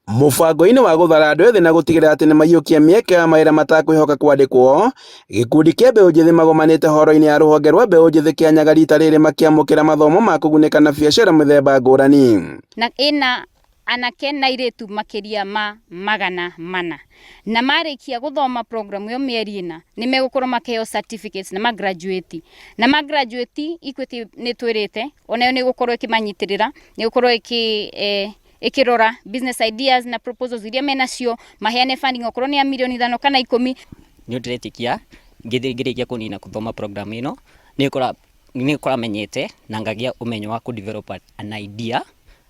Mũbango-inĩ wa gũthara andũ ethĩ na gũtigĩrĩra atĩ nĩmaiyũkia mĩeke ya mawĩra matakwĩhoka kwandĩkwo, gĩkundi kĩa mbeũ njĩthĩ magomanĩte horo-inĩ ya rũhonge rwa mbeũ njĩthĩ Kĩanyaga rita rĩrĩ makĩamũkĩra mathomo ma kũgunĩka na biacara mĩthemba ngũrani. Na ĩna anake na airĩtu makĩria ma 400, na marĩkia gũthoma program ĩyo mĩeri 4 nĩ megũkorwo makĩheo certificates na magraduate. Na magraduate Equity nĩ twĩrĩte onayo nĩ ĩgũkorwo ĩkĩmanyitĩrĩra, nĩ ĩgũkorwo ĩkĩ ĩkĩrora business ideas na proposals iria menacio, maheane funding okorwo nĩ ya mirioni 5 kana 10. Nĩ ndĩretĩkia ngĩrĩkia kũnina gũthoma program ĩno nĩ gũkora menyete na ngagĩa ũmenyo wa kũ develop an idea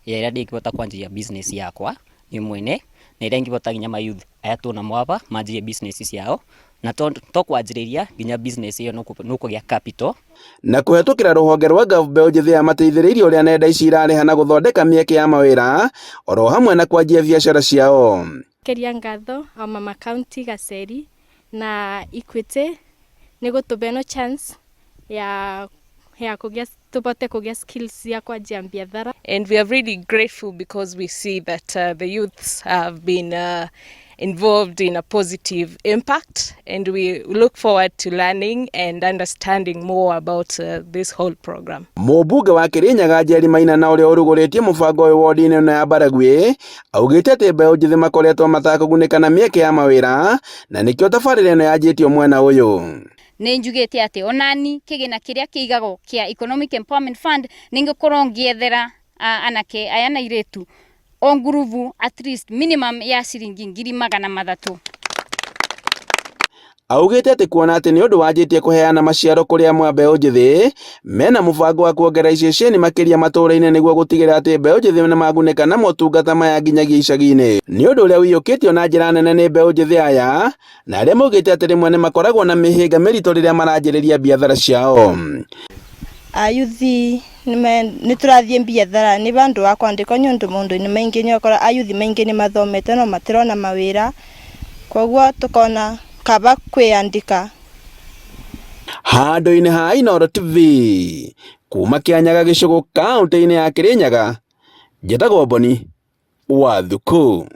ya ĩrĩa ndĩngĩhota kwanjia business yakwa niĩ mwene, na ĩrĩa ingĩhota nginya ma youth aya twĩnamo aba manjie business ciao, na to kwanjĩrĩria nginya business ĩyo nĩ ũkũgĩa capital. Na kũhetũkĩra rũhonge rwa Gov, mbeũ njĩthĩ aya mateithĩrĩirie ũrĩa nenda ici irarĩha na gũthondeka mĩeke ya mawĩra oro hamwe na kwanjia biacara ciao. Keria ngatho o mama county Gaceri na Equity nĩ gũtũbe ĩno chance ya kũgĩa tũbote kũgĩa skills cia kwanjia biathara. And we are really grateful because we see that the youths have been involved in a positive impact, and we look forward to learning and understanding more about this whole program. Mũmbunge wa Kirinyaga Njeri Maina na ũrĩa ũrugũrĩtie mũbango ũyũ wodi-inĩ ĩno ya Baragwi augĩte atĩ mbeũ njĩthĩ makoretwo matakũgunĩka na mĩeke ya mawĩra na nĩkĩo tabarĩra ĩno yanjĩtio mwena ũyũ. Nĩ njugĩte atĩ onani kĩgĩna kĩrĩa kĩigagwo kĩa Economic Empowerment Fund nĩ ngũkorwo ngĩethera anake aya na airĩtu o ngurubu at least minimum ya ciringi 300,000. Augĩte atĩ kuona atĩ nĩ ũndũ wanjĩtie kũheana maciaro kũrĩ amwe a mbeũ njĩthĩ, mena mũbango wa kuongerera iceceni makĩria matũũra-inĩ nĩguo gũtigĩrĩra atĩ mbeũ njĩthĩ nĩmagunĩka na motungata maya nginyagia icagi-inĩ. Nĩ ũndũ ũrĩa ũiyũkĩtio na njĩra nene nĩ mbeũ njĩthĩ aya na arĩa maugĩte atĩ rĩmwe nĩmakoragwo na mĩhĩnga mĩritũ rĩrĩa maranjĩrĩria biathara ciao. Ayuthi nĩ tũrathiĩ biathara nĩ bandũ wa kwandĩkwo nĩ ũndũ maũndũ-inĩ maingĩ nĩ ũkora ayuthi maingĩ nĩ mathomete no matirona mawĩra, koguo tukona kaba kwĩyandĩka. Handũ-inĩ ha Inooro TV kuma Kĩanyaga gĩcũgũ kaũntĩ-inĩ ya Kĩrĩnyaga, njĩtagwo Boni wa Thuku.